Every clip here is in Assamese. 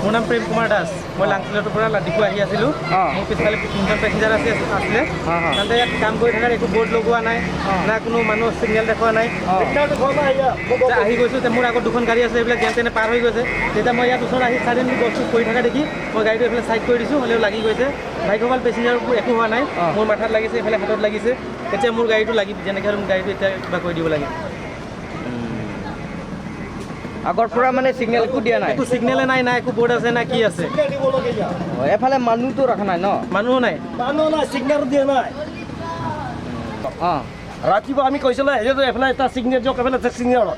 মোৰ নাম প্ৰেম কুমাৰ দাস। মই লাংটিলাটোৰ পৰা ডিফু আহি আছিলোঁ। মোৰ পিছফালে তিনিজন পেচেঞ্জাৰ আছিলে। তাতে ইয়াত কাম কৰি থকাৰ একো বৰ্ড লগোৱা নাই, না কোনো মানুহ ছিগনেল দেখুওৱা নাই। আহি গৈছোঁ, মোৰ আগত দুখন গাড়ী আছে, এইবিলাক যেন তেনে পাৰ হৈ গৈছে। তেতিয়া মই ইয়াত ওচৰত আহি ছাডেনলি গছটো পৰি থকা দেখি মই গাড়ীটো এইফালে ছাইড কৰি দিছোঁ, হ'লেও লাগি গৈছে। ভাগ্যভাল পেচেঞ্জাৰ একো হোৱা নাই। মোৰ মাথাত লাগিছে, এইফালে হাতত লাগিছে। এতিয়া মোৰ গাড়ীটো লাগি যেনেকৈ হ'লেও মোৰ গাড়ীটো এতিয়া কিবা কৰি দিব লাগে। আগৰ পৰা মানে চিগনেল একো দিয়া নাই? একো চিগনেলে নাই, না একো বৰ্ড আছে, না কি আছে। এফালে মানুহটো ৰখা নাই ন? মানুহো নাই। মানুহ নাই, চিগনেল দিয়া নাই। ৰাতিপুৱা আমি কৈছিলো, এইফালে এটা চিগনেল দিয়ক, এইফালে এটা চিগনেল,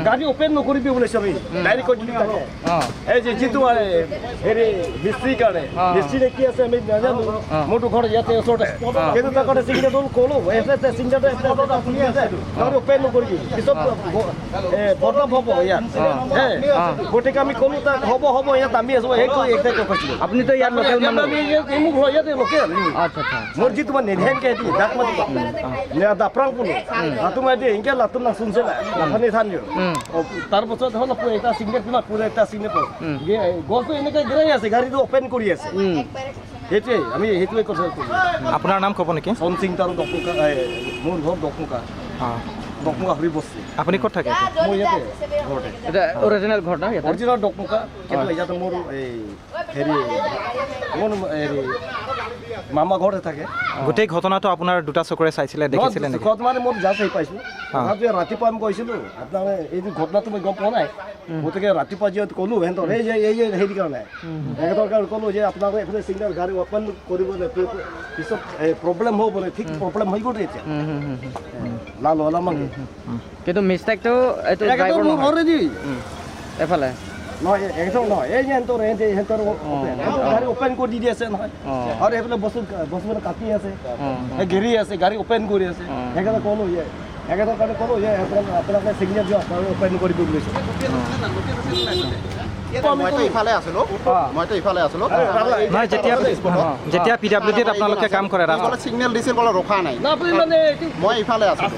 গাড়ী অপেন নকৰিবি বুলিছো আমি ডাইৰেক্ট কৈ দিলোঁ তাকে। এই যে যিটো হেৰি মিস্ত্ৰীৰ কাৰণে, মিস্ত্ৰী কি আছে আমি নাজানো, মোৰতো ঘৰ ইয়াতে ওচৰতে, কিন্তু তাৰ কাৰণে চিগনেলটো ক'লো, এইফালে চিগনেলটো আছে, গাড়ী অপেন নকৰিবি, পিছত বদনাম হ'ব ইয়াত। গতিকে আমি ক'লো তাক, হ'ব হ'ব, ইয়াত আমি আছোঁ, সেইটো এইটোৱে কৈছিলোঁ। আপুনিতো ইয়াত লোকেল মানুহ? মোৰ ঘৰ ইয়াতে লোকেল। আচ্ছা আচ্ছা। মোৰ যিটো মানে নেধেনকে দি ডাক মাতি দাপ্ৰাং ক'লো, লাটো মাৰি দিয়ে, এনেকৈ লাটো নাচোনছে লাফানি থান। তাৰপাছত হ'ল এটা চিগনেল কিমান পুৰা এটা চিগনেল, গছটো এনেকৈ গিৰাই আছে, গাড়ীটো অপেন কৰি আছে। সেইটোৱে আমি সেইটোৱে কথা কৈছোঁ। আপোনাৰ নাম ক'ব নেকি? চন সিং তাৰো ডকমুকা, মোৰ ঘৰ ডকমুকা, ডকমুকা হৰিবস্তি। আপুনি ক'ত থাকে? মই ইয়াতে ঘৰতে। এটা অৰিজিনেল ঘৰ না ইয়াতে? অৰিজিনেল ডকমুকা, কিন্তু ইয়াতে মোৰ এই হেৰি মোৰ হেৰি মামা ঘৰতে থাকে। গোটেই ঘটনাটো আপোনাৰ দুটা চকুৰে চাইছিলে, দেখিছিলে নেকি? ঘট মানে মোৰ জাষ্ট আহি পাইছোঁ। তথাপিও ৰাতিপুৱা আমি কৈছিলোঁ আপোনাৰ এই ঘটনাটো মই গম পোৱা নাই, গতিকে ৰাতিপুৱা যিহেতু ক'লোঁ সিহঁতৰ এই যে হেৰি কাৰণে তেখেতৰ কাৰণে ক'লোঁ যে আপোনালোকে এইফালে চিগনেল গাড়ী অপেন কৰিব, পিছত এই প্ৰব্লেম হ'ব বোলে। ঠিক প্ৰব্লেম হৈ গ'ল এতিয়া লাল হলা মানে। কিন্তু মিষ্টেকটো এইটো ড্ৰাইভাৰ নহয় অলৰেডি এফালে নহয়, একদম নহয়। এই যে সিহঁতৰ এই যে সিহঁতৰ গাড়ী অপেন কৰি দি আছে নহয়, আৰু এইফালে বস্তু বস্তুবিলাক কাটি আছে, গেৰি আছে, গাড়ী অপেন কৰি আছে। সেইকাৰণে ক'লোঁ যে সেইকাৰণে কাৰণে ক'লোঁ যে আপোনালোকে চিগনেল দিয়ক, গাড়ী অপেন কৰিব বুলিছোঁ। মইতো ইফালে আছিলোঁ, মইতো ইফালে আছিলোঁ। নহয়, যেতিয়া যেতিয়া পি ডাব্লিউ ডিত আপোনালোকে কাম কৰে ৰাস্তা চিগনেল দিছিল বোলে, ৰখা নাই। মই ইফালে আছিলোঁ,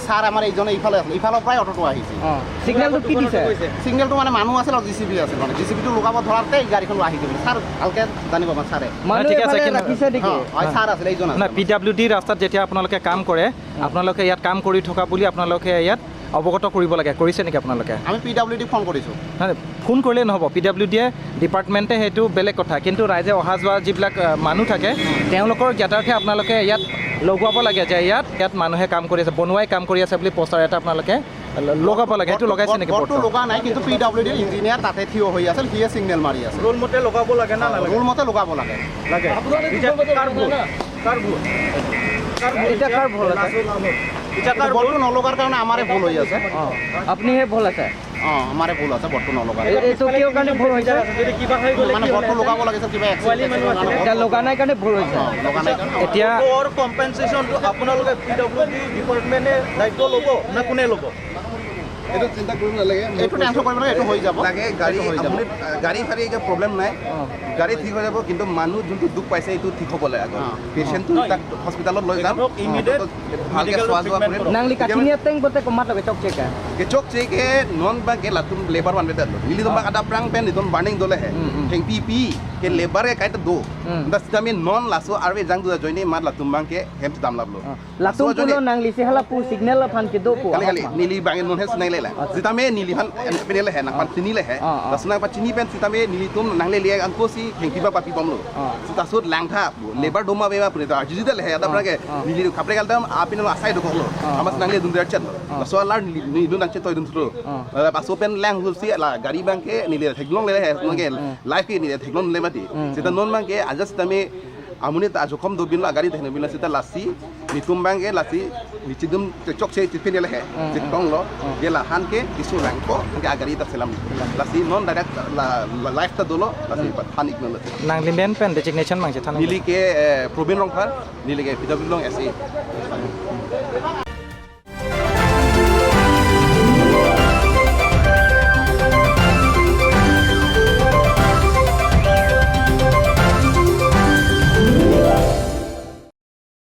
ছাৰ আমাৰ এইজনে ইফালে আছিল, ইফালৰ পৰাই অট'টো আহিছিল। চিগনেলটো কি দিছে? চিগনেলটো মানে মানুহ আছিল আৰু জি চি বি আছিল, মানে জি চি বিটো লগাব ধৰাতে এই গাড়ীখন আহি গ'ল। ছাৰ ভালকৈ জানিব মানে ছাৰে। মানুহ ঠিক আছে, এফালে কিন্তু- ৰাখিছে নেকি? হয়, ছাৰ আছিল, এইজন আছিল। নহয়, পি ডাব্লিউ ডি ৰাস্তাত যেতিয়া আপোনালোকে কাম কৰে, আপোনালোকে ইয়াত কাম কৰি থকা বুলি আপোনালোকে ইয়াত অৱগত কৰিব লাগে। কৰিছে নেকি আপোনালোকে? আমি পি ডাব্লিউ ডি ফোন কৰিছোঁ। নহয়, ফোন কৰিলেই নহ'ব। পি ডাব্লিউ ডিয়ে ডিপাৰ্টমেণ্টে সেইটো বেলেগ কথা, কিন্তু ৰাইজে অহা যোৱা যিবিলাক মানুহ থাকে তেওঁলোকৰ জ্ঞাতাৰ্থে আপোনালোকে ইয়াত লগোৱাব লাগে যে ইয়াত ইয়াত মানুহে কাম কৰি আছে, বনোৱাই কাম কৰি আছে বুলি পোষ্টাৰ এটা আপোনালোকে লগাব লাগে। সেইটো লগাইছে নেকি? বৰ্ডটো লগা নাই, কিন্তু পি ডাব্লিউ ডিৰ ইঞ্জিনিয়াৰ তাতে থিয় হৈ আছিল, সিয়ে চিগনেল মাৰি আছিল। ৰুল মতে লগাব লাগে না নালাগে? ৰুল মতে লগাব লাগে। লাগে। কাৰ ভুল? কাৰ ভুল? এতিয়া কাৰ ভুল আছে? এতিয়া কাৰ ভুল? বৰ্ডটো নলগাৰ কাৰণে আমাৰে ভুল হৈ আছে। আপুনিহে ভুল আছে? অঁ, আমাৰে ভুল আছে, বৰ্ডটো নলগাৰ। এইটো কিয় কাৰণে ভুল হৈছে? যদি কিবা হৈ গ'লে মানে বৰ্ডটো লগাব লাগিছিল, কিবা পোৱালি মানুহ আছিলে। এতিয়া লগা নাই কাৰণে ভুল হৈছে। লগা নাই কাৰণে। এতিয়া কম্পেনচেশ্যনটো আপোনালোকে পি ডাব্লিউ ডি ডিপাৰ্টমেণ্টে দায়িত্ব ল'ব না কোনে ল'ব? এইটো চিন্তা কৰিব নালাগে। এইটো টেনশ্যন কৰিব নালাগে, এইটো হৈ যাব। লাগে গাড়ী এইটো হৈ যাব। আপুনি গাড়ী চাড়ী এতিয়া প্ৰব্লেম নাই, গাড়ী ঠিক হৈ যাব, কিন্তু মানুহ যোনটো দুখ পাইছে এইটো ঠিক হ'ব লাগে আগত। পেচেণ্টটো তাক হস্পিটেলত লৈ যাম, ইমিডিয়েট ভালকে চোৱা যোৱা কৰিম। নাংলি কাটিনিয়া টেং বতে কমাত লগে চক চেকা। Ke chok che ke non ba ke latum labor wan beta nili dom ba ada prang pen dom burning dole he theng pi pi ke labor ke kai do da sitami non laso arwe jang du joine mat latum bang ke hem dam lablo। Latum pulo nangli se hala pu signal la phan ke do pu। Kali kali nili bang non he snai le la sitame nili han pen le he nang pan chini le he da snai pa chini pen sitame nili tum nang le le an ko si theng pi ba pa pi bom lo sita sut lang tha labor doma be ba pune da jiji le he ada prang ke nili khapre kal dam apin lo asai do ko lo amas nang le dum der chat lo so lar nili dum nang che toy dum thro paso pen lang hul si la gari bang ke nili theklong le he nang ke life ke nili theklong le mati sita non bang ke ajas tame amune ta jokhom do bin la gari thene bin la sita lasi nitum bang ke lasi nichidum chok che tipin le he chitong lo ge la han ke kisu rang ko ke agari ta selam lasi non direct la life ta dolo lasi than ikno la nangli men pen designation mangse than nili ke probin rong phar nili ke pw long sa।